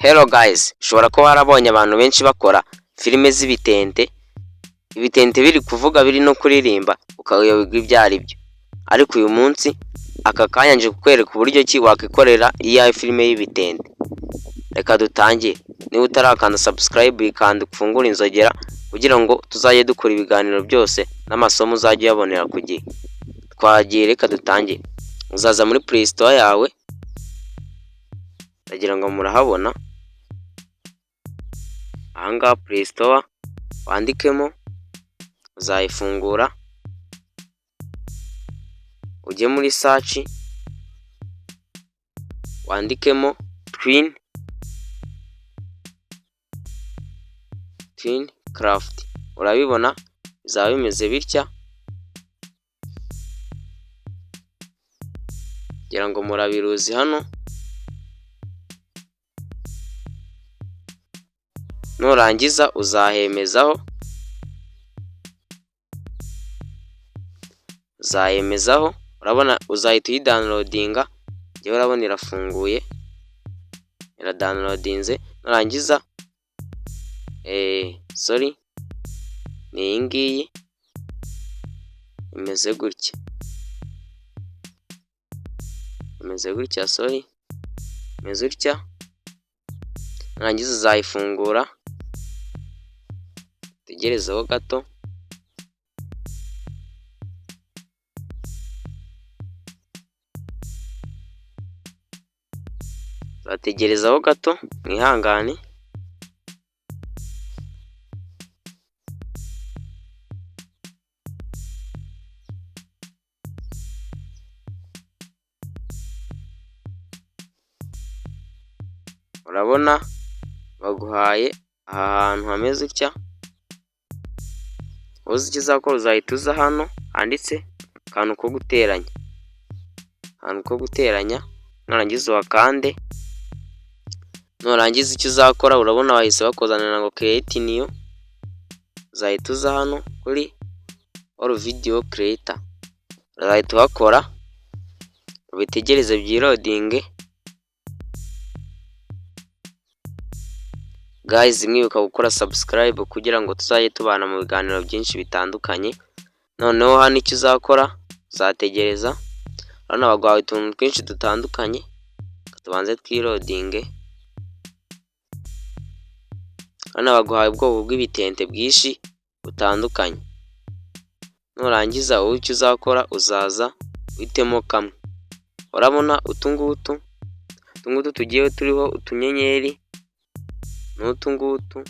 Hello guys, ushobora kuba warabonye abantu benshi bakora filime z'ibitente, ibitente biri kuvuga biri no kuririmba, ukayoberwa ibyo ari byo. Ariko uyu munsi aka kanya nje kukwereka uburyo ki wakwikorera iyawe filime y'ibitente. Reka dutangire. Niba utarakanda subscribe kanda ufungure inzogera kugira ngo tuzajye dukora ibiganiro byose n'amasomo uzajye uyabonera ku gihe. Twagiye, reka dutangire. Uzaza muri Play Store yawe, ndagira ngo murahabona ahangaha Play Store, wandikemo, uzayifungura ujye muri search wandikemo Twin Craft, urabibona bizaba bimeze bitya, ngira ngo murabiruzi hano. Nurangiza uzahemezaho, urabona uzahita uyidownloadinga. Njyewe urabona irafunguye, iradownloadinze. Nurangiza, sorry, ni iyi ngiyi imeze gutya, imeze gutya, sorry, imeze gutya. Nurangiza uzayifungura, utegerezeho gato. Uzategerezaho gato, mwihangane. Urabona baguhaye aha hantu hameze utya, uzi icyo uzakora, uzahita uza hano handitse akantu ko guteranya, akantu ko guteranya, nurangiza uhakande. Nurangiza icyo uzakora, urabona bahise bakuzanira ngo create new, uzahita uza hano kuri all video creator, uzahita uhakora, ubitegereze byiloadinge. Guys, mwibuka gukora subscribe kugira ngo tuzajye tubana mu biganiro byinshi bitandukanye. Noneho hano icyo uzakora, uzategereza, urabona baguhaye utuntu twinshi dutandukanye, tubanze twiloadinge. Hano baguhaye ubwoko bw'ibitente bwinshi butandukanye. Nurangiza wowe icyo uzakora, uzaza uhitemo kamwe. Urabona utu ngutu, utu ngutu tugiye turiho utunyenyeri n'utu ngutu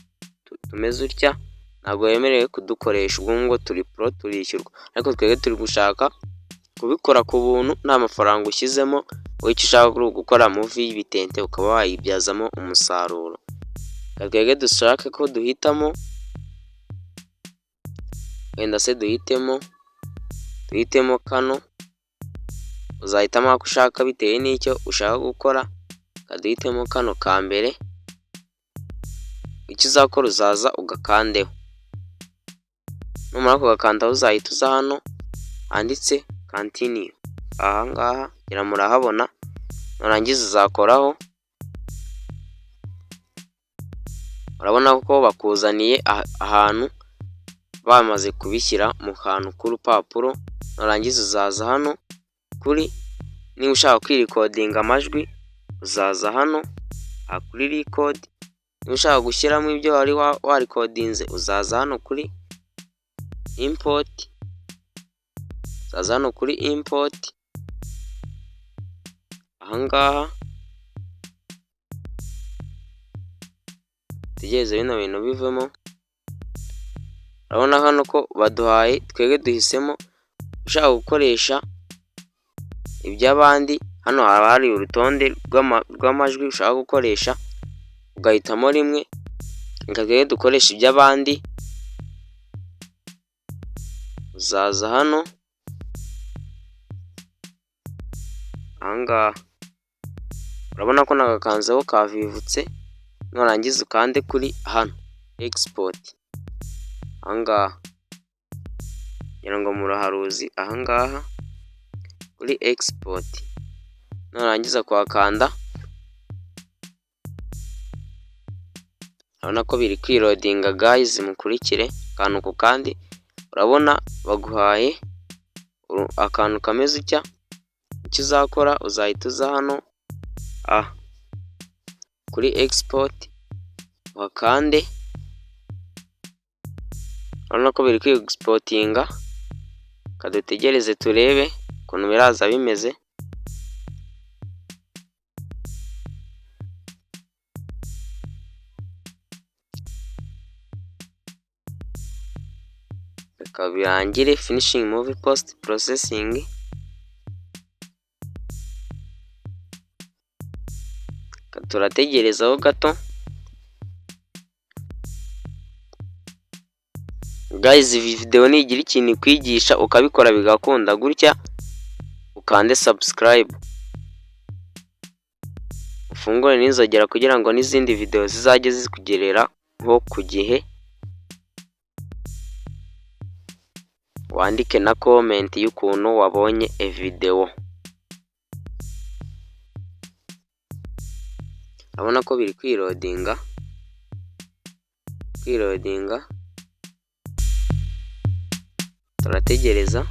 tumeze utya, ntabwo wemerewe kudukoresha, ubwo ngubwo turi pro, turishyurwa. Ariko twebwe turi gushaka kubikora ku buntu nta mafaranga ushyizemo, wowe icyo ushaka ni ugukora movie y'ibitente ukaba wayibyazamo umusaruro. Twebwe dushake ko duhitamo, wenda se duhitemo kano, uzahitamo ako ushaka bitewe n'icyo ushaka gukora. Reka duhitemo kano ka mbere. Icyo uzakora, uzaza ugakandeho, numara kugakandaho uzahita uza hano handitse continue, aha ngaha ngira murahabona. Nurangiza uzakoraho, urabona ko bakuzaniye ahantu bamaze kubishyira mu kantu k'urupapuro. Nurangiza uzaza hano kuri, niba ushaka kwirecordinga amajwi, uzaza hano kuri record. Niba ushaka gushyiramo ibyo wari warecordinze, uzaza hano kuri import, uzaza hano kuri import aha ngaha. Utegereze bino bintu bivemo. Urabona hano ko baduhaye, twebwe duhisemo ushaka gukoresha iby'abandi. Hano haba hari urutonde rw'amajwi ushaka gukoresha, ugahitamo rimwe. Reka twebwe dukoreshe iby'abandi. Uzaza hano aha ngaha, urabona ko nagakanzeho kavivutse. Nurangiza ukande kuri hano export aha ngaha, ngira ngo muraharuzi, aha ngaha kuri export. Nurangiza kuhakanda, Urabona ko biri kwiloadinga guys, mukurikire akantu ku kandi. Urabona baguhaye akantu kameze utya. Icyo uzakora, uzahita uza hano aha kuri export uhakande. Urabona ko biri kwiexportinga, reka dutegereze turebe ukuntu biraza bimeze. Reka birangire, finishing movie post processing. Turategerezaho gato. Guys, iyi video nigira ikintu ikwigisha ukabikora bigakunda gutya, ukande subscribe, ufungure n'inzogera kugira ngo n'izindi video zizajye zikugereraho ku gihe. Wandike na comment y'ukuntu wabonye video. Urabona ko biri kwiloadinga, kwiloadinga, turategereza.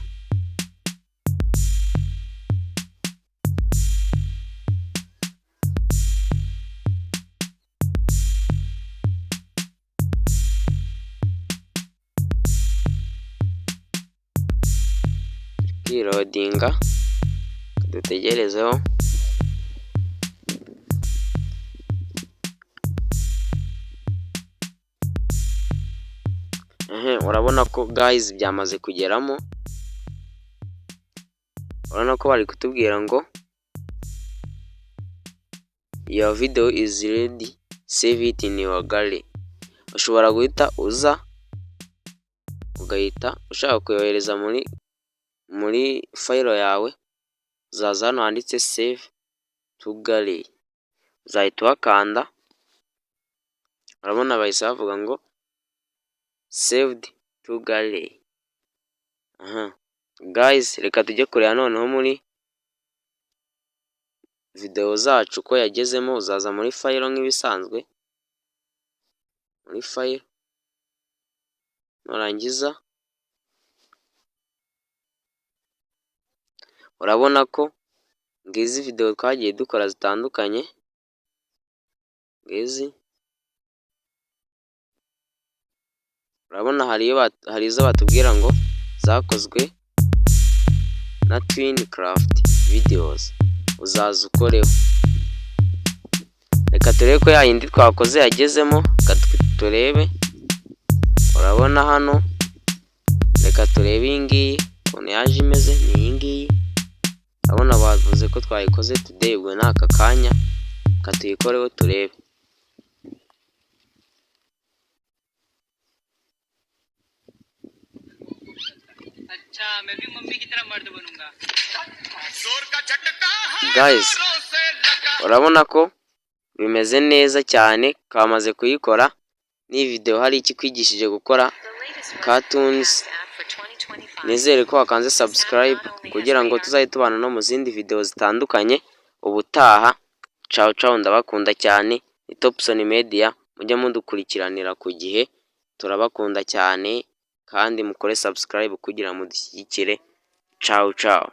Kwiloadinga, dutegerezeho. Urabona ko guys byamaze kugeramo. Urabona ko bari kutubwira ngo "Your video is ready, save it in your gallery." Ushobora guhita uza ugahita ushaka kuyohereza muri file yawe, uzaza hano handitse "Save to gallery", uzahita uhakanda. Urabona bahise bavuga ngo "Saved to gallery". Guys, reka tujye kureba noneho muri video zacu ko yagezemo. Uzaza muri file nk'ibisanzwe, muri file, nurangiza urabona ko ngizi video twagiye dukora zitandukanye, ngizi. Urabona hari izo batubwira ngo zakozwe na Twin Craft Videos, uzaza ukoreho. Reka turebe ko ya yindi twakoze yagezemo, reka turebe. Urabona hano, reka turebe iyi ngiyi ukuntu yaje imeze, ni iyi ngiyi. Urabona bavuze ko twayikoze today, ubwo ni aka kanya. Reka tuyikoreho turebe. अच्छा, मैं भी मम्मी की तरह मर्द बनूंगा। Guys, urabona ko bimeze neza cyane, twamaze kuyikora. N'iyi video hari icyo ikwigishije gukora cartoons, nizere ko wakanze subscribe kugira ngo tuzajye tubana no mu zindi video zitandukanye ubutaha. Ciao ciao, ndabakunda cyane. Ni Topson Media, mujye mudukurikiranira ku gihe, turabakunda cyane kandi mukore subscribe kugira ngo mudushyigikire. Ciao ciao.